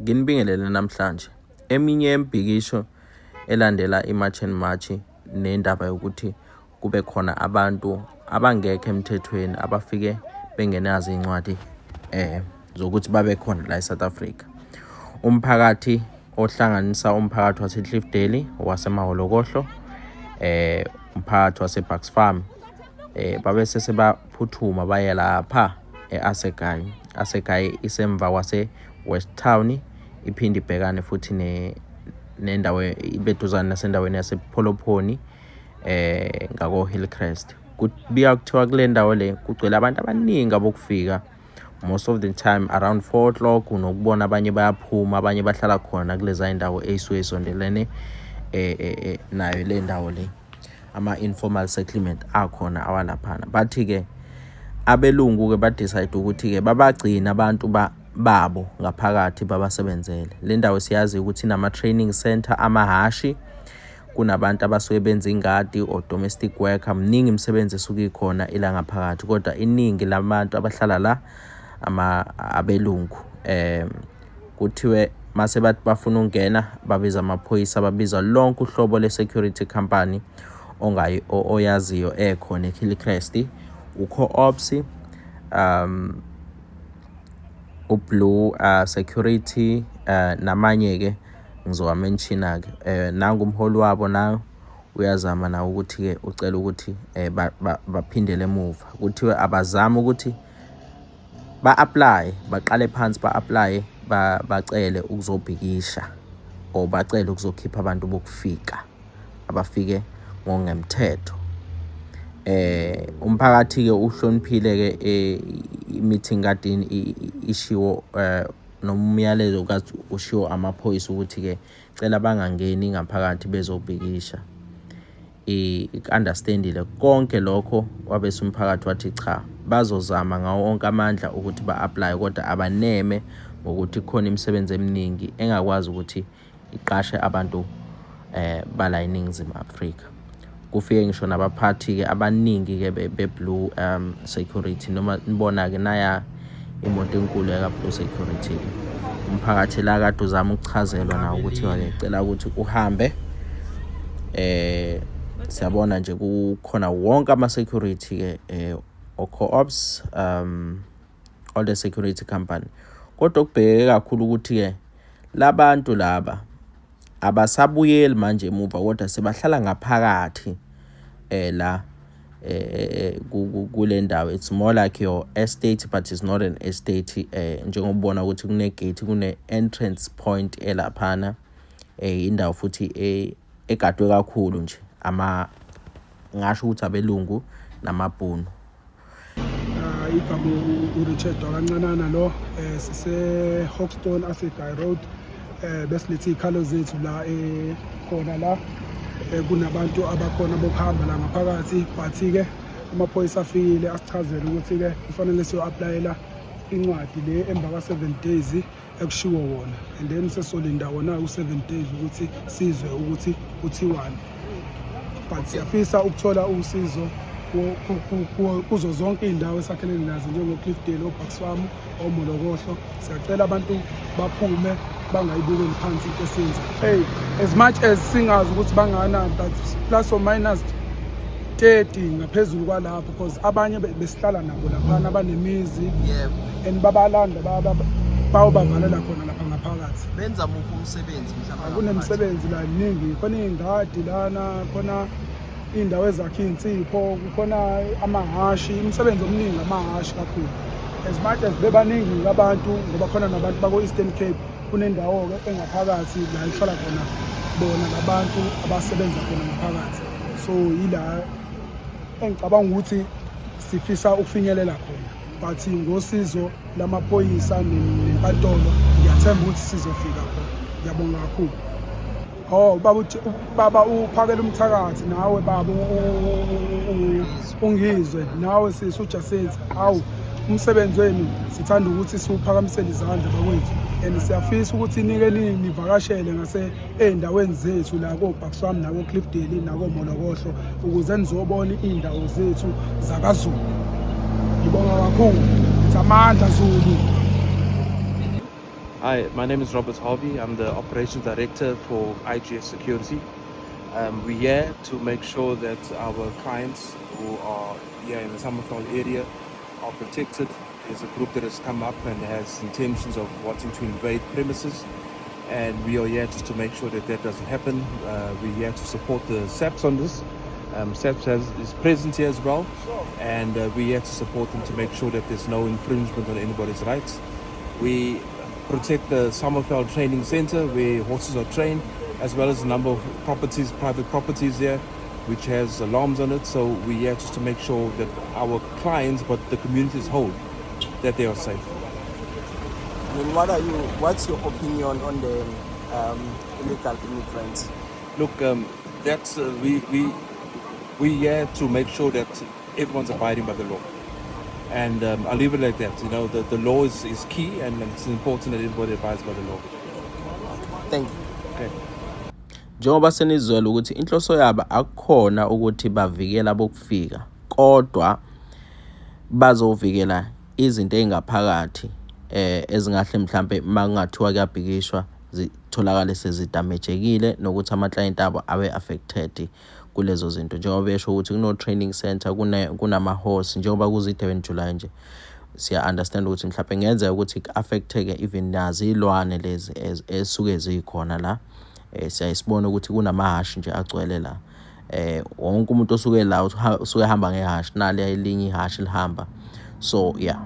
Nginibingelele namhlanje. Eminye yemibhikisho elandela i-March and March nendaba yokuthi kube khona abantu abangekho emthethweni abafike bengenazo iy'ncwadi zokuthi babe khona la e-South Africa. Umphakathi ohlanganisa umphakathi wase-Cliffdale, owaseMaholokohlo, umphakathi wase-Bucks Farm, babe sesebaphuthuma baye lapha e-Assegai. Assegai isemva kwase-West Town, iphinde ibhekane futhi nendawo ibe duzane nasendaweni yasePholophoni ngako Hillcrest. Kubika kuthiwa kule ndawo le kugcwele abantu abaningi abokufika most of the time around 4 o'clock unokubona abanye bayaphuma, abanye bahlala khona kuleza indawo ey'suke y'sondelene nayo le ndawo le, ama-informal settlement akhona awalaphana. Bathi-ke abelungu-ke ba-decide ukuthi-ke babagcine abantu babo ngaphakathi babasebenzele. Le ndawo siyazi ukuthi inama-training center amahhashi, kunabantu abasuke benza ingadi or domestic worker, mningi imisebenzi esuke ikhona ila ngaphakathi, kodwa iningi labantu abahlala la abelungu. Kuthiwe mase bathi bafuna ukungena babiza amaphoyisa, babiza lonke uhlobo le-security company oyaziyo ekhona e-Hillcrest, u-Co-ops, u-Blue Security, namanye-ke ngizowa-mention-a-ke. Nangu umholi wabo na uyazama nawe ukuthi-ke ucela ukuthi baphindele emuva. Kuthiwe abazame ukuthi ba-apply, baqale phansi ba-apply, bacele ukuzobhikisha or bacele ukuzokhipha abantu bokufika abafike ngokungemthetho. Umphakathi-ke uhloniphile-ke i-meeting kade ishiwo noma umyalezo kade ushiwo amaphoyisa ukuthi-ke cela bangangeni ngaphakathi bezobhikisha. I-understand-ile konke lokho, wabese umphakathi wathi cha, bazozama ngawo onke amandla ukuthi ba-apply, kodwa abaneme ngokuthi kukhona imisebenzi eminingi engakwazi ukuthi iqashe abantu bala eNingizimu Afrika. Kufike ngisho nabaphathi-ke abaningi-ke be-Blue Security, noma nibona-ke naya imoto enkulu yaka-Blue Security. Umphakathi la kade uzama ukuchazelwa nawo ukuthi-ke cela ukuthi uhambe. Siyabona nje kukhona wonke ama-security-ke o-co-ops, all the security company. Kodwa okubhekeke kakhulu ukuthi-ke labantu laba abasabuyeli manje emuva, kodwa sebahlala ngaphakathi la kule ndawo. It's more like your estate but it's not an estate, njengoba ubona ukuthi kune-gate, kune-entrance point elaphana, indawo futhi egadwe kakhulu nje ama ngasho ukuthi abelungu namabhunu. Igama uRichard wakancanana lo, sise Hawkstone Assegai Road, besilethe izikhalo zethu la khona la kunabantu abakhona bokuhamba la ngaphakathi, but ke amaphoyisa afikile asichazele ukuthi ke kufanele siyo-applyela incwadi le emva kwa-7 days ekushiwo wona, and then sesolinda wona u-7 days ukuthi sizwe ukuthi kuthiwani, but siyafisa ukuthola usizo kuzo zonke iy'ndawo esakhelene nazo njengo-Cliffdale, o-Bucks Farm, oMolokohlo. Siyacela abantu baphume bangayibukeli phansi into esiyenzayo. Hey, as much as singazi ukuthi bangakanani, but plus or minus 30 ngaphezulu kwalapho, because abanye besihlala nabo laphana abanemizi and babalanda bayobavalela khona lapha ngaphakathi. Benza muphi umsebenzi mhlawumbe? Kunemisebenzi la eminingi, khona iy'ngadi lana, khona iy'ndawo ezakha iy'nsipho, kukhona amahhashi, imisebenzi omningi amahhashi kakhulu. As much as bebaningi abantu, ngoba khona nabantu bako-Eastern Cape, kunendawo-ke engaphakathi la ekuhlala khona bona labantu abasebenza khona ngaphakathi, so yila engicabanga ukuthi sifisa ukufinyelela khona, but ngosizo lamaphoyisa nenkantolo ngiyathemba ukuthi sizofika khona. Ngiyabonga kakhulu. Oh baba, baba uphakela umthakathi nawe baba ungizwe nawe sisi uJacinta, awu umsebenzi wenu sithanda ukuthi siwuphakamisele izandla bakwethu, and siyafisa ukuthi nike nivakashele ngase ey'ndaweni zethu la ko-Bucks Farm nako-Cliffdale nako-Molokohlo ukuze nizobona iy'ndawo zethu zakaZulu. Ngibonga kakhulu, ngithi amandla Zulu. Hi, my name is Robert Harvey. I'm the Operations Director for IGS Security. We're here to make sure that our clients who are here in the Summerveld area are protected. There's a group that has come up and has intentions of wanting to invade premises, and we are here just to make sure that that doesn't happen. We're here to support the SAPS on this. SAPS is present here as well, and we're here to support them to make sure that there's no infringement on anybody's rights. We protect the Summerveld Training Center where horses are trained, as well as a number of properties, private properties here, which has alarms on it. So we're here just to make sure that our clients, but the community as whole, that they are safe. I mean, what's your opinion on the illegal immigrants? Look, that's we here to make sure that everyone's abiding by the law. And I'll leave it like that. The law is key, and it's important that everybody abides by the law. Thank you. Okay. Njengoba senizwele ukuthi inhloso yabo akukhona ukuthi bavikele abokufika, kodwa bazovikela izinto ey'ngaphakathi ezingahle mhlampe makungathiwa kuyabhikishwa zitholakale sezidamejekile, nokuthi ama-client abo abe affected kulezo zinto, njengoba besho ukuthi kuno-training center, kunama-horse, njengoba kuzi-Durban July nje, siya-understand ukuthi mhlawumbe kungenzeka ukuthi ku-affect-eke even nazo iy'lwane lezi esuke zikhona la. Siyaye sibone ukuthi kunamahhashi nje agcwele la, wonke umuntu osuke la usuke ehamba ngehhashi, nali elinye ihhashi lihamba. So yeah.